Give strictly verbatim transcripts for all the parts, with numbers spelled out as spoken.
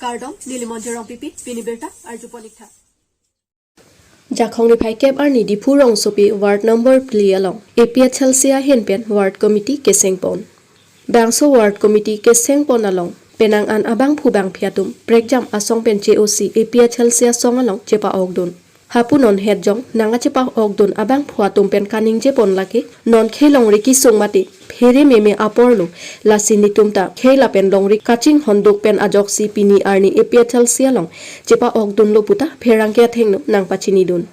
Kardom, neli Monjir Rongpipi, pini birta arjupon ik tha. Jakhong niphai kep arni Diphu rongsopi ward number phli along A P H L C ahin pen ward committee kesengpon. Bangso ward committee kesengpon along penang an abangphu bangphi atum prekjam asong pen che-osi A P H L C asong along chepa-okdun. Hapu non hetjong nangkachepa-okdun abangphu atum pen kaningjepon lake non khei longri kesung mate phere meme apor lo, lasi netum ta khei lapen longri kachinghonduk pen ajoksi pini arni A P H L C along chepa-okdunlo puta pherangke athengno nangpachinidun.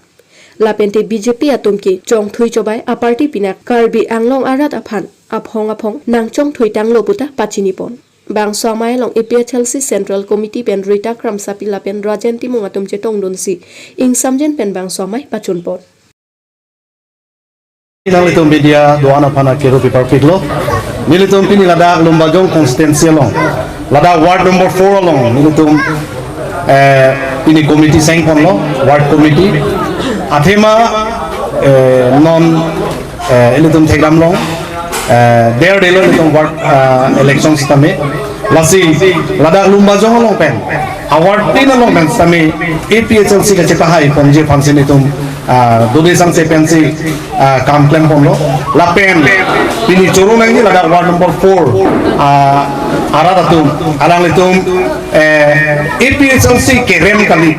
Lapente B J P atum ke chongthui chobai aparty pinak Karbi Anglong arat aphan aphong aphong nangchongthui tanglo puta pachinipon. Bangso amei along A P H L C Central Committee pen Rita Kramsapi lapen Rajen Timung atum chetongdunsi ingsamjen pen bangso amei pachunpon. Nanglitum media do-an aphan akero paper piklo. Nelitum pini ladak Lumbajong constituency along, ladak ward number four along nelitum, eh, pini committee sengponlo, ward committee. Athema, eh, non, eh, ilitum thekdam long, eh, der delo ilitum ward, eh, election sitame. Lasi ladak Lumbajong along pen, award tin along pen sitame A P H L C kachepahaiponji aphansi nelitum, ah, dode sangse pensi, ah, kam klemponlo. Lapen pini choro nangji ladak ward number four, ah, arat atum, alanglitum, eh, A P H L C kerem kali.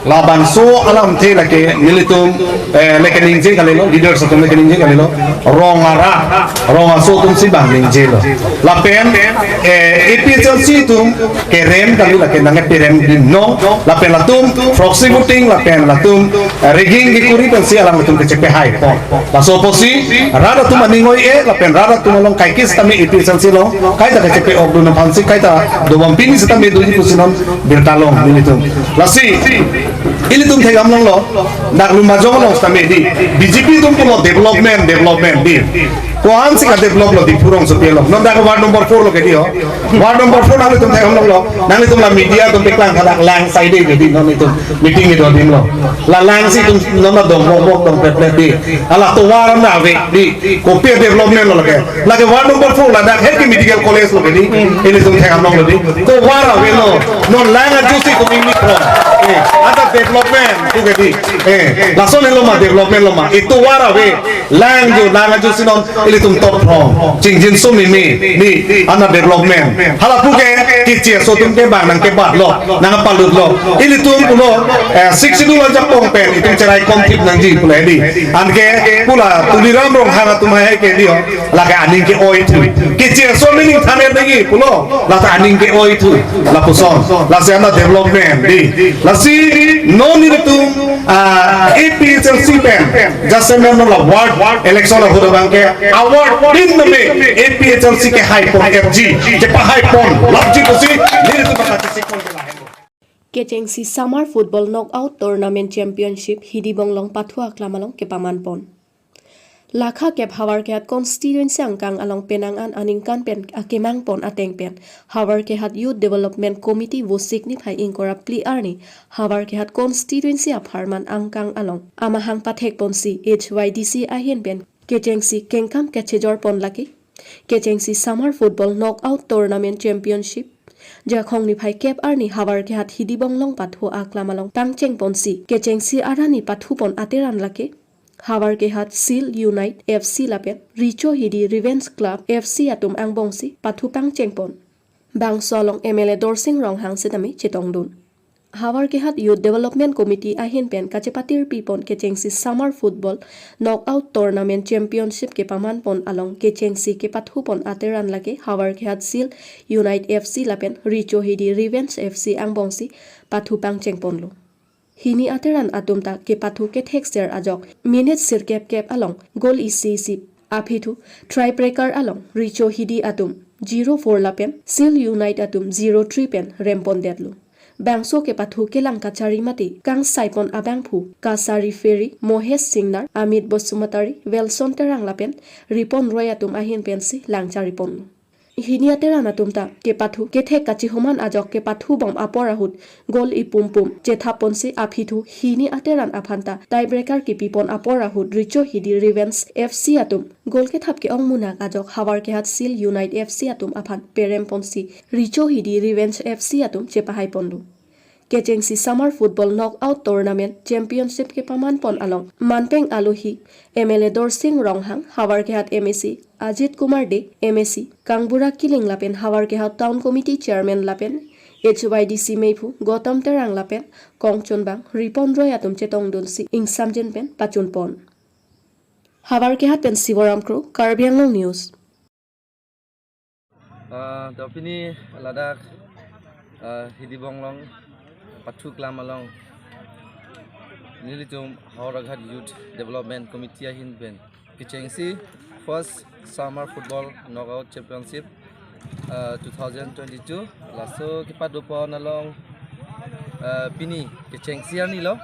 Labangso alamthe lake nelitum, eh, lake ningje kalilo, leaders atum lake ningje kalilo, rong arat, rong aso atumsi bang ningjelo. Lapen, eh, A P H L C atum kerem kali lake nangkerem dun non, lapen latum proxy voting, lapen latum, eh, rigging kekuri pensi alangtum kachepahaipo. Laso apotsi rat atum aning oi-e, lapen rat atum along kaike sitame A P H L C along kaita kachepa-okdun aphansi kaita dobom pini sitame doji pusi non birta long nelitum. Lasi ilitum thekdam longlo, dak Lumbajong along sitame di B J P atum pulo development, development di. Ko-ansi ka-develop lo Diphu rongsopi along. Non dak ward number four lo ke di ho. Ward number four nanglitum thekdam longlo. Nanglitum la media atum paklang kha dak lang side ke di, non itum meeting itum dolo. La langsi itum non la dong bok bok dong plet plet di. Ala tovar na ave di. Kopi development lo lake. Lake ward number four ladak het ke medical college lo ke di. Ilitum thekdam longlo di. Tovar avelo. Non lang ajusi itum ingni kro. Eh, ada development tu ke di. Eh, lason lo ma development lo ma. Itovar ave. Lang jo, lang ajusi non ilitum tokphrong. Chingjinso meme, di, ana development. Hala puke, keche aso atum ke bang nangkebatlo, nangpalutlo. Ilitum pulo, eh, Sixth Schedule ajakong pen itum cheraikomthip nangji pulo di. Anke pu la Tuliram Ronghang atum hai ke di ho, lake aning ke-oithu. Keche aso mining thaner nangji pulo, lata aning ke-oithu. Lapuson, lasi ana development di. Lasi non nelitum, ah, A P H L C pen jasemet non la ward election ahut abang ke award tin name A P H L C kehaipon F G, chepahaipon lapji pusi nelitum kachesik pon ke lahenlo. Kechengsi Summer Football Knockout Tournament Championship Hidibong along pathu aklam along kepamanpon. Lakha kep Howraghat constituency angkang along penang an aningkan pen akemangpon ateng pen Howraghat Youth Development Committee Vosik niphai ingkoi ra phli arni Howraghat constituency apharman angkang along amahang pathekponsi H Y D C ahin pen kechengsi kengkam kachejorpon lake. Kechengsi Summer Football Knockout Tournament Championship Jakhong niphai kep arni Howraghat Hidibong along pathu aklam along pangchengponsi kechengsi arani pathupon ateran lake Howraghat Seal Unite F C lapen Richo Hidi Revenge Club F C atum angbongsi pathu pangchengpon. Bangso along M L A Dorsing Ronghang sitame chetongdun. Howraghat Youth Development Committee ahin pen kachepatirpipon kechengsi Summer Football Knockout Tournament Championship kepamanpon along kechengsi kepathupon ateran lake Howraghat Seal Unite F C lapen Richo Hidi Revenge F C angbongsi pathu pangchengponlo. Hini ateran atum ta kepathu kethekser ajok minute sirkep kep along goal isi isi aphi thu, tiebreaker along Richo Hidi atum zero four lapen Seal Unite atum zero three pen rempondetlo. Bangso kepathu kelang kachari mate kangsaipon abangphu Kasari Ferry, Mohesh Singnar, Amit Basumatary, Welson Terang lapen Ripon Roy atum ahin pensi langchariponlo. hini ateran atum ta kepathu kethek kachihoman ajok kepathu bom apor ahut goal ipum pum chethap ponsi aphi thu hini ateran aphan ta tiebreaker kipipon apor ahut Richo Hidi Revenge F C atum goal kethap ke-ong munak ajok Howraghat Seal Unite F C atum aphan perem ponsi Richo Hidi Revenge F C atum chepahai ponlo. Kechengsi Summer Football Knockout Tournament Championship kepaman pon along manpeng alohi M L A Dorsing Ronghang, Howraghat M A C Ajit Kumar Dey, M A C Kangbura Killing lapen Howraghat Town Committee Chairman lapen H Y D C meiphu Gautam Terang lapen kongchunbang Ripon Roy atum chetongdunsi ingsamjin pen pachun pon. Howraghat pen Siboram Kro, Karbi Anglong News. Ah, to pini ladak, ah, Hidibong along pathu klam along nelitum Howraghat Youth Development Committee ahin pen kechengsi First Summer Football Knockout Championship, ah, two thousand twenty-two laso kepado pon along, ah, pini kechengsi arni lo.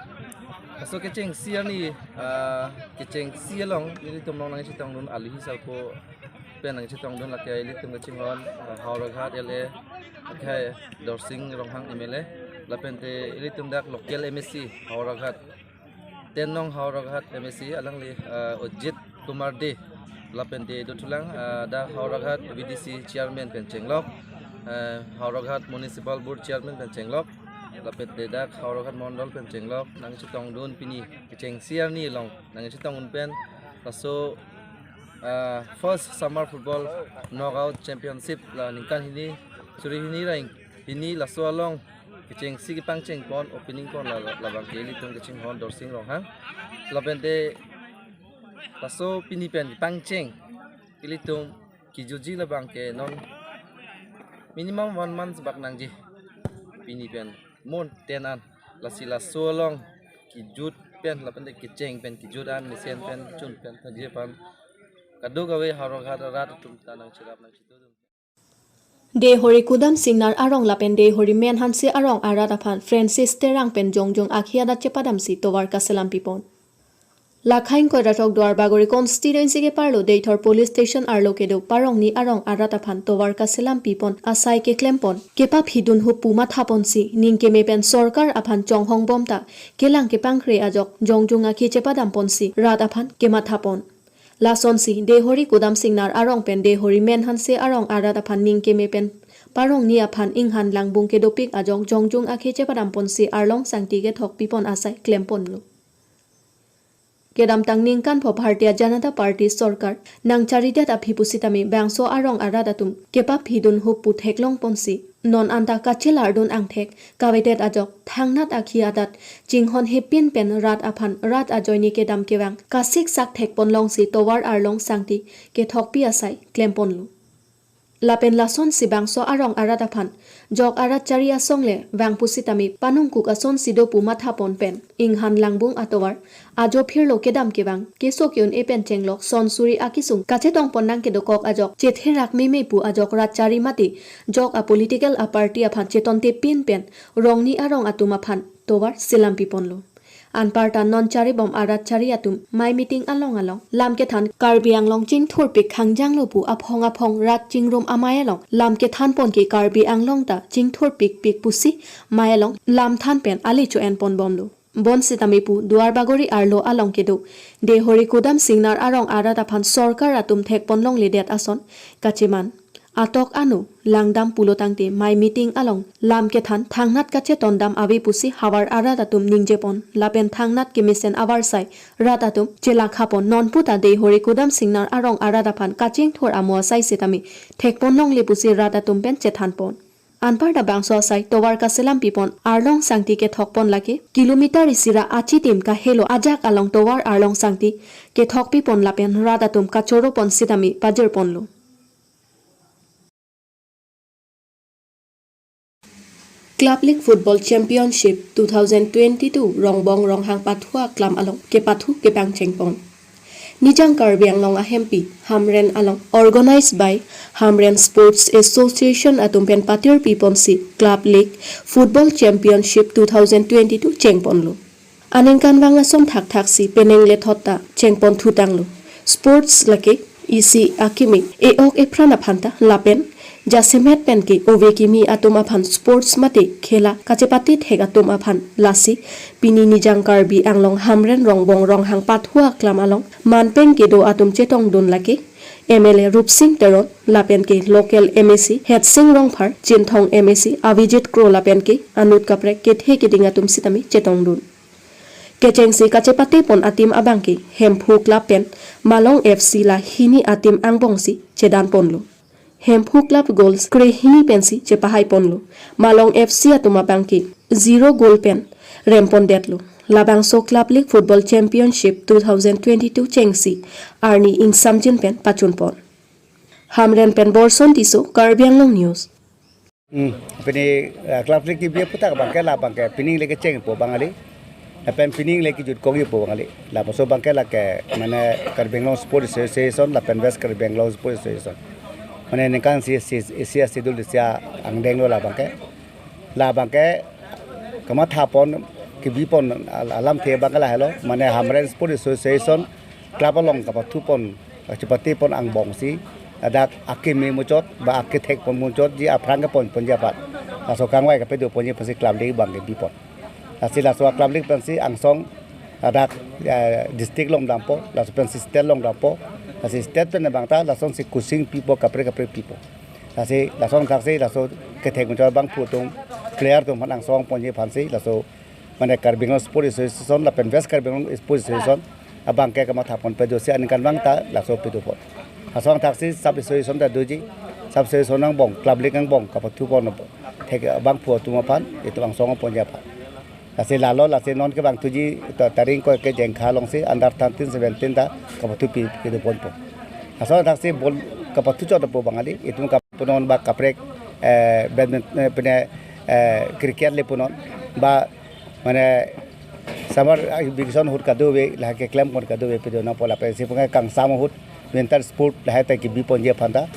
Laso kechengsi arni, ah, kechengsi along nelitum along nangchetongdun alohi sarpo pen nangchetongdun lake ilitum kachinghon, ah, Howraghat L A akhai Dorsing Ronghang M L A, lapente ilitum dak local M A C Howraghat, ten nong Howraghat M A C alangli, ah, Ajit Kumar Dey, lapente dothulang, ah, dak Howraghat V D C Chairman pen chenglok, ah, Howraghat Municipal Board Chairman pen chenglok, lapente dak Howraghat Mondol pen chenglok nangchetongdun pini kechengsi arni along nangchetongdun pen laso, ah, First Summer Football Knockout Championship la ningkan hini suri hini ra hini laso along kechengsi kepangcheng pon opening pon la, la, labang ke ilitum kachinghon Dorsing Ronghang, lapente laso pini pen kepangcheng ilitum kejutji labang ke non minimum one month bak nangji pini pen mon ten an, lasi laso along kejut pen lapente kecheng pen kejut an mesen pen chun pen thangji aphan kadokave Howraghat arat atum ta nangcherap nangchetongdun. Deihori Kudam Singnar arong lapen Deihori Menhanse arong arat aphan Francis Terang pen jongjung akhi adat chepadamsi tovar kaselam pipon. Lakhaing koiratok Duarbagori constituency keparlo Deithor police station arlo kedo Parongni arong arat aphan tovar kaselam pipon asai keklem pon, kepaphidun hupu matha ponsi ning keme pen sorkar aphan chonghong bom ta kelang kepangkre ajok jongjung akhi chepadam ponsi rat aphan kematha pon. Lasonsi Deihori Kudam Singnar arong pen Deihori Menhanse arong arat aphan ning keme pen Parongni aphan inghan langbung kedopik ajok jongjung akhi chepadam ponsi Arlong Sangti kethok pipon asai klem ponlo. Kedamtang ningkan pho Bharatiya Janata Party sorkar nangcharidet aphi pusitame bangso arong arat atum kepaphidun hupu theklong ponsi non anta kachelardun angthek kavedet ajok thangnat akhi adat chinghon hepin pen rat aphan rat ajoine kedam kevang kasiksak thek pon longsi tovar Arlong Sangti kethokpi asai klem ponlo. Lapen lasonsi bangso arong arat aphan jok arat chari asong le vang pusitame panungkuk asonsi do pu matha pon pen inghan langbung atovar ajo phirlo kedam kevang keso ke-un-e pen chenglok son suri akesung kachetong pon nangkedokok ajok chetherak meme pu ajok rat chari mate jok a political a party aphan chetonte pin pen Rongni arong atum aphan tovar selam piponlo. Anparta non charibom arat chari atum mei meeting along along lam kethan Karbi Anglong chingthurpik khangjanglo pu aphong aphong rat chingrum amei along lam kethan pon ke Karbi Anglong ta chingthurpikpik pusi mei along lam than pen ale cho-en pon bomlo. Bonsitame pu Duarbagori arlo along kedo Deihori Kudam Singnar arong arat aphan sorkar atum thek pon longledet ason kacheman atok anu langdam pulo tangte mei meeting along lam kethan thangnat kachetondam ave pusi havar arat atum ningje pon lapen thangnat kemesen avarsai rat atum chelakha pon nonputa Deihori Kudam Singnar arong arat aphan kachingthur amo asai sitame thek pon longle pusi rat atum pen chethan pon. Anparta bangso asai tovar kaselam pipon Arlong Sangti kethok pon lake kilometer isi ra achitim kahelo ajak along tovar Arlong Sangti kethok pipon lapen rat atum kachoro pon sitame pajir ponlo. Club League Football Championship two thousand twenty-two Rongbong Ronghang pathu aklam along kepathu kepangcheng pon. Nijang Karbi Anglong ahempi Hamren along organized by Hamren Sports Association atum pen patir piponsi Club League Football Championship two thousand twenty-two chengponlo. Aningkanvang ason thakthaksi penang lethot ta chengpon thutanglo. Sports lake isi akimi e-ok ephran aphanta lapen Jasemet pen ke ove kimi atum aphan sports mate khela kachepate thek atum aphan lasi pini Nijang Karbi Anglong Hamren Rongbong Ronghang Pathua Aklam along manpeng kedo atum chetongdun lake M L A Rupsing Teron lapen ke local M A C Hetsing Rongphar, Chinthong M A C Avijit Kro lapen ke anut kaprek kethe keding atum sitame chetongdun. Kechengsi kachepate pon atim abang ke Hemphu Club pen Malong F C la hini atim angbongsi chedan ponlo. Hemphu Club goals krehini pensi chepahai ponlo. Malong F C atum abang ke zero goal pen rempondetlo. Labangso Club League Football Championship two thousand twenty-two chengsi arni ingsamjin pen pachun pon. Hamren pen Borson Tisso, Karbi Anglong News. Hmm, pini, eh, Club League kebi aputhak abang ke labang ke pining le kechengpo abang kali. Lapen pining le kejut kok-ipo abang kali. Labangso abang ke lake mane Karbi Anglong Sports Association lapen West Karbi Anglong Sports Association. Mane ningkan isi, isi, isi schedule isi angdenglo labang ke. Labang ke kamatha pon kebi pon al-, alamthe abang ke lahelo. Mane Hamren Sports Association club along kapathu pon, kachepate pon angbongsi ladak akimi muchot ba akethek pon muchotji aphrang kepon ponji aphan, laso kangvai kapedo ponji aphansi club league abang kebi pon. Lasi laso club league pensi angsong ladak, eh, district along dampo, laso pensi state along dampo. Lasi state pen abang ta lasonsi coaching pipo, kaprek kaprek pipo. Lasi lason thaksi laso kethek muchot abangphu atum, player atum aphan angsong ponji aphansi laso mane Karbi Anglong Sports Association lapen West Karbi Anglong Sports Association abang ke kamatha pon pedosi aningkan abang ta laso pedo pon. Lason thaksi sub association ta doji, sub association angbong, club league angbong kapathu pon thek abangphu atum aphan, itum angsong ponji aphan. Lasi lalo, lasi non kevang thuji ta-, tarik ingkoi ke Jengkha alongsi under thirteen seventeen ta kapathu pi kedo ponpo. Lason thaksi ball kapathu chotpo abang kali, itum kapunon ba kaprek, eh, badminton, eh, pine, eh, cricket le punon ba mane summer, ah, vacation ahut kadokave, lahai keklem pon kadokave pedo nangpo lapen si pune kangsam ahut winter sport lahai ta kebi ponji aphan ta,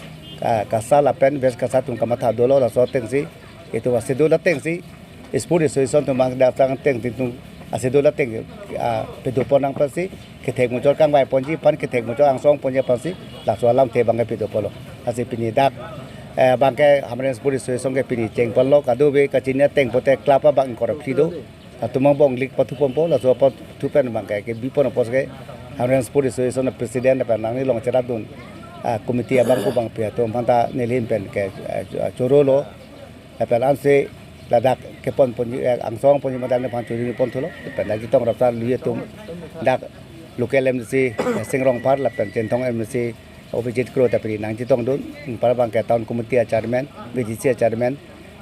ka-, KASA lapen West KASA atum kamatha dolo, laso atengsi, itum aschedule atengsi, Sports Association atum abang dak tang ateng ting tung aschedule ateng, ah, pedo pon nang aphansi, kethek muchot kangvai ponji aphan, kethek muchot angsong ponji aphansi, laso alamthe abang kepedo ponlo. Lasi pini dak, eh, abang ke Hamren Sports Association ke pini cheng ponlo, kadokave kachini ateng pote club abang ingkoi ra phli do. Atum angbong league pathu ponpo, laso pathu pen abang ke kebi pon apot ke Hamren Sports Association president pen nangli along cherapdun, ah, committee abangphu abangpi atum aphan ta neli ahin pen ke, eh, chorolo. Lapen ansi ladak kepon ponji, eh, angsong ponji madam aphan churi pon thulo. Lapen dak chetong rap ta lui atum dak local M A C Hetsing Rongphar lapen Chinthong M A C Avijit Kro ta pini nangchetongdun. Anpar abang ke town committee a chairman, V D C a chairman,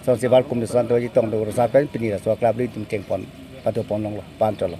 Sonsi Bar Commission atum chetongdun rasa pen pini laso club league atum cheng pon, pado pon longlo, pan cholo.